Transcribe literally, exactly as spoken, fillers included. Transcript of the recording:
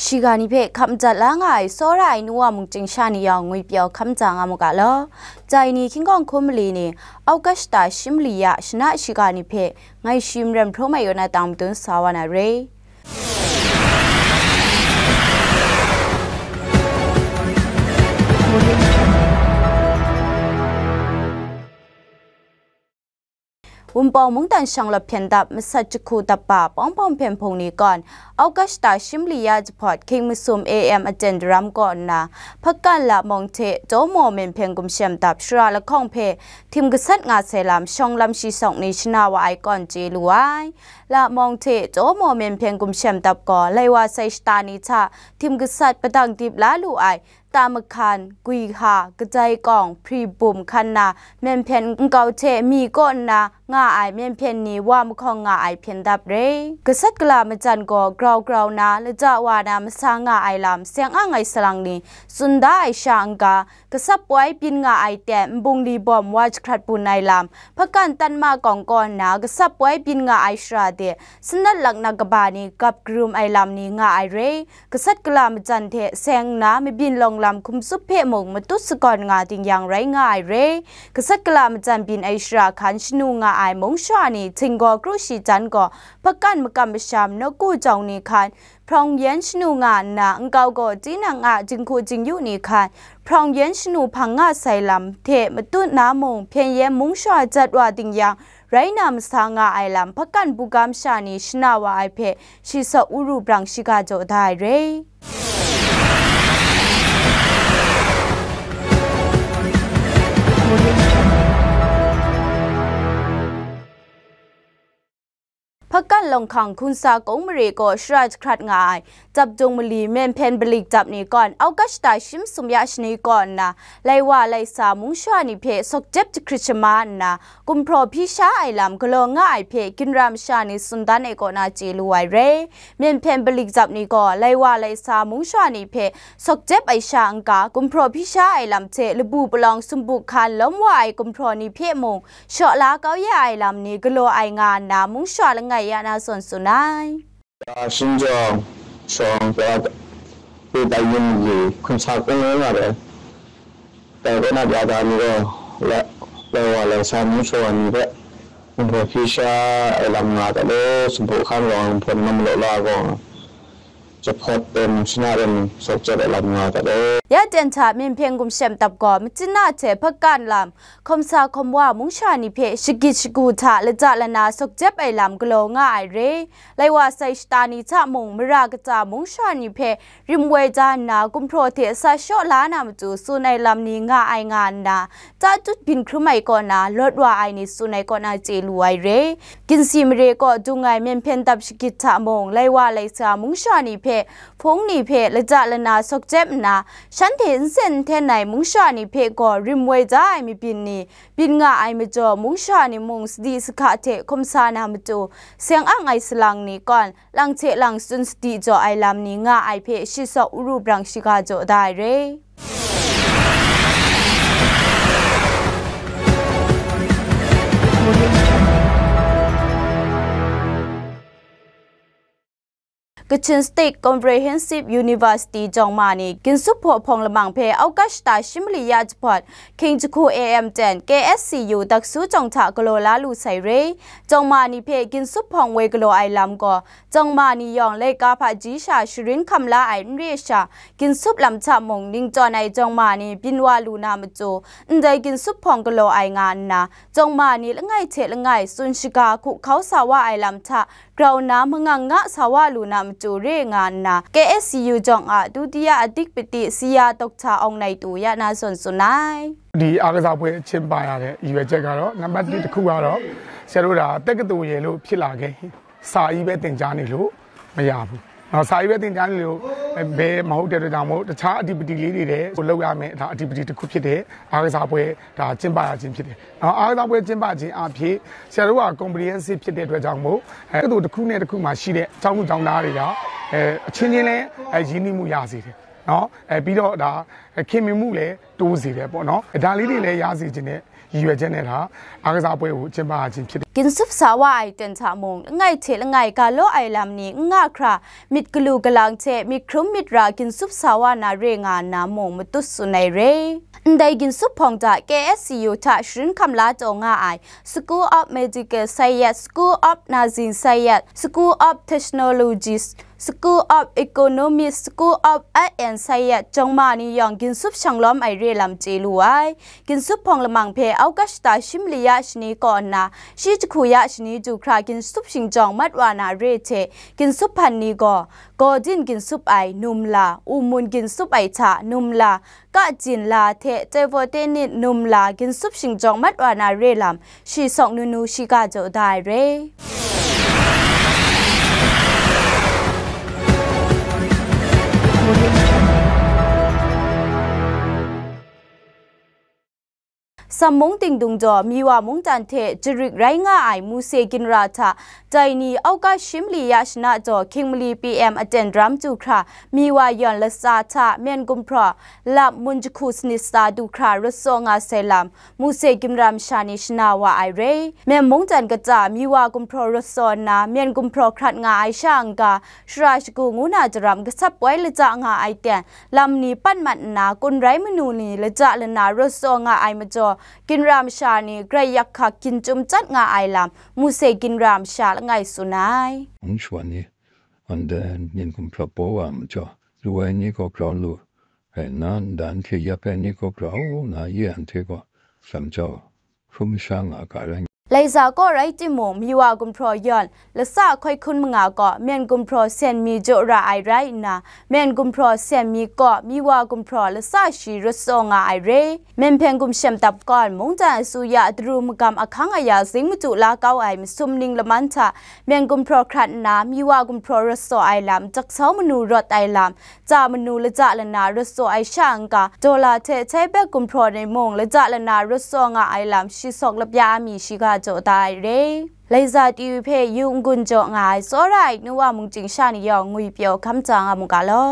Shiga ni hpe hkap madat la nga ai tsawra ai nu wa mungchying sha ni yawng ngwipyaw hkap maja nga mu ga law. Jai ni hkying gawng hkum mali ni, August shim li ya shana shiga ni hpe ngai shi maren hprawng mai yaw na tang madun sa wa na re. Wunpawng mungdan shanglawt hpyen dap masat jahku dap ba Pawngpawng hpyen hpung ni kawn, August shim li ya jahpawt hkying masum A M aten daram kaw nna, Hpakan Lamawng hte Tawmaw Myen Hpyen Gumshem Dap shara lahkawng hpe htim gasat nga sai lam shawng lam shi sawng ni shana wa ai kawn chye lu ai. Lamawng hte Tawmaw Myen Hpyen Gumshem Dap gaw lai wa sai shata ni hta htim gasat padang dip la lu ai, Tamahkan, Gwiha, Kadai Kawng, Hpribum hkan na Myen Hpyen nkau hte mi kaw nna nga ai Myen Hpyen ni wa mahkawng nga ai hpyen dap re. Gasat gala majan gaw grau grau na, lata wa na masa nga ai lam seng ang ai salang ni tsun da ai sha n-ga, gasat poi byin nga ai ten nbungli bawm wa jahkrat bun ai lam, Hpakan Tanma Kawng kaw nna gasat poi byin nga ai shara de, sanat laknak kaba ni gap karum ai lam ni nga ai re. Gasat gala majan hte seng nna mabyin lawng lam hkum tsup hpe mung matut sagawn nga ding yang rai nga ai re. Gasat gala majan byin ai shara hkan shanu nga ai mung shara ni htinggaw kru shi jan gaw, Hpakan makam masham nawku jawng ni hkan hprawng yen shanu nga nna, nkau gaw tinang a jinghku jingyu ni hkan hprawng yen shanu hpang nga sai lam hte matut na mung, hpyen yen mung shara jat wa ding yang, rai na masa nga ai lam, Hpakan buga masha ni shana wa ai hpe, shi saw uru brang shiga jaw da ai re. Hpakan Lawng Hkang Hkunsa Kung Mare kaw shara jahkrat nga ai, Dapdung mali Myen Hpyen Balik Dap ni kawn, August shim sum ya shani kaw nna, lai wa lai sa mung shara ni hpe sawk jep jahkrit shama nna, gumhpraw hpyi sha ai lam galaw nga ai hpe, ginra masha ni tsun dan ai kaw na chye lu ai re. Myen Hpyen Balik Dap ni gaw, lai wa lai sa mung shara ni hpe sawk jep ai sha n-ga, gumhpraw hpyi sha ai lam hte labu palawng sumpu hkan lawm wa ai gumhpraw ni hpe mung, shaw la kau ya ai lam ni galaw ai nga nna, mung shara langai ya na zawn tsun ai. Shinjawng shawng Battalion mali hkunsa kung ngu nga ai. Dai kaw na, bya da ni gaw, lai wa lai sa mung shawa ni hpe, gumhpraw hpyi sha ai lam nga ta law, sumpu hkan rawng ai gumhpraw ni na malaw la gaw, jahpawt ten, shana ten, sawk jep ai lam nga ta law. Ya ten hta Myen Hpyen Gumshem Dap gaw, Machyina hte Hpakan lam, Hkawmsa hkawm wa mung shara ni hpe shagit shagu hta lata lana sawk jep ai lam galaw nga ai re. Lai wa sai shata ni hta mung, mara kata mung shara ni hpe rim woi da nna, gumhpraw hte sa shaw la na matu tsun ai lam ni nga ai nga nna, ta tut byin hkrum ai kaw na, lawt wa ai ni tsun ai kaw na chye lu ai re. Ginsi mare kaw dung ai Myen Hpyen Dap shagit hta mung, lai wa lai sa mung shara ni hpe, hpung ni hpe lata lana sawk jep nna, shanhte n sen n hten ai mung shara ni hpe gaw rim woi da ai mabyin ni byin nga ai majaw, mung shara ni mung sadi sahka hte hkum sa na matu, seng ang ai salang ni kawn, lang hte lang tsun sadi jaw ai lam ni nga ai hpe, shi saw uru brang shiga jaw da ai re. Kachin State Comprehensive University jawng ma ni, Ginsup hpaw hpawng lamang hpe August shata shim mali ya jahpawt, hkying jahku A M ten, K S C U Daksu jawng hta galaw la lu sai re. Jawng ma ni hpe Ginsup hpawng woi galaw ai lam gaw, jawng ma ni yawng laika hpaji sha sharin hkam la ai n re sha, Ginsup lam hta mung ningtawn ai jawng ma ni byin wa lu na matu, ndai Ginsup hpawng galaw ai nga nna, jawng ma ni langai hte langai tsun shaga hku hkau sa wa ai lam hta, grau nna mangang nga sa wa lu na matu re nga nna, K S C U jawng a Dutiya Adhipati Siya Dokta Aung Naitu ya na zawn tsun ai. ဒီအားကစားပွဲကျင်းပရတဲ့ရည်ရွယ်ချက်ကတော့နံပါတ်တစ်တစ်ခုကတော့ဆရာတို့ဒါတက္ကသိုလ်ရယ်လို့ဖြစ်လာခဲ့ရင်စာရေးပဲသင်ကြားနေလို့မရဘူး။နော်စာရေးပဲသင်ကြားနေလို့ဘဲမဟုတ်တဲ့အတွက်ကြောင့်မို့တခြား activity လေးတွေလည်းလုပ်ရမယ်ဒါ activity တစ်ခုဖြစ်တဲ့အားကစားပွဲဒါကျင်းပရခြင်းဖြစ်တယ်။နော်အားကစားပွဲကျင်းပခြင်းအပြင်ဆရာတို့က comprehensive ဖြစ်တဲ့အတွက်ကြောင့်မို့အဲတက္ကသိုလ်တစ်ခုနဲ့တစ်ခုမှာရှိတဲ့ကျောင်းသူကျောင်းသားတွေကအဲအချင်းချင်းလဲအဲရင်းနှီးမှုရစေတယ်နော်အဲပြီးတော့ဒါခင်မင်မှုလည်းတိုးစေတယ်ပေါ့နော်အဲဒါလေးတွေလည်းရစေခြင်းနဲ့ ရည်ရွယ်ချက်နဲ့သာ အားကစားပွဲကို ကျင်းပခြင်းဖြစ်တယ်။ กินซุปซาวาไอเต็นท์ทะมง ละไงเทละไงกาโลไอลำนี้ง่าครา มิดกลูกลังเท มิดครุมมิดรา กินซุปซาวานาเรงานาโมงมาตุดสุนัยเร อันใดกินซุปพองจาก เคเอสซียู ทะชรินคำลาโจงาไอ School of Medical Science School of Nursing Science School of Technologies School of Economics School of Art and Science จงมานิยองกินซุปช่างล้อมไอเรลำเจลูไอ กินซุปพองละมังเพเอากัชตาชิมลียะชนีก่อนนา ชิจคูยะชนีจูครากินซุปชิงจองมัดวานาเรเท กินซุปพันนี้ก็ กอดินกินซุปไอ นุมลา อุมุนกินซุปไอทะ นุมลา กะจินลาเท เจโฟเตนิด นุมลา กินซุปชิงจองมัดวานาเรลำ ชีสองนูนูชีกาโจได้เร ซัมมงติงดุงจอ มีวามงจันเท จริกไรงาไอ มูเซกินราทะ ใจนีเอากาชิมลียาชนะจอ คิงมลี ปีเอ็ม อเจนรัมจูครา มีวาย่อนละซาทะ เมียนกุมพรอ ลับมุนจคูสนิสตาดูครา รถโซงาไซลัม มูเซกินรามชานีชนะวาไอเร เมียนมงจันกะจา มีวากุมพรอ รถโซนา เมียนกุมพรอ ครัดงาไอชาอังกา ชราชกูงูนาจรำกระชับไว้ละจะงาไอแตน ลำนี้ปั้นมันนา กุนไร้มนูนีละจะละนารถโซงาไอมาจอ กินรามชานี ไกรยักขักกินจุมจัดงาไอลำ มูเซกินรามชาละไงสุนาย Hung shwa ni, ande nin gumhpraw paw wa majaw, lu ai ni gaw grau lu, rai nna, ndan hte yap ai ni gaw grau nna, ye anhte gaw lam jau, hkrum sha nga ga rai. ไลซาก็ไร้จิมง มีวากุมพรอย้อน ละซะค่อยคุณมงาก็ เมียนกุมพรอเซนมีโจราไอไรนะ เมียนกุมพรอเซนมีก็ มีวากุมพรอละซะชีรถโซงาไอเร เมียนเพงกุมเชมตับก่อน มงจันอสุยะตรูมกำอคังอายาสิงมจุลากาวไอมซุมนิงละมันทะ เมียนกุมพรอครัดนา มีวากุมพรอรถโซไอลำ จักเซามนูรถไอลำ จามนูละจะละนารถโซไอช่างกา โจลาเทใช้แบกกุมพรอในมงละจะละนารถโซงาไอลำ ชีสอกละปยามีชีกาโจตายเร ไลซาตีวิเพยุงกุนโจงาย โซรายนุวามุงจิงชานิยองงุยเปียวคำจางอามุกาลอ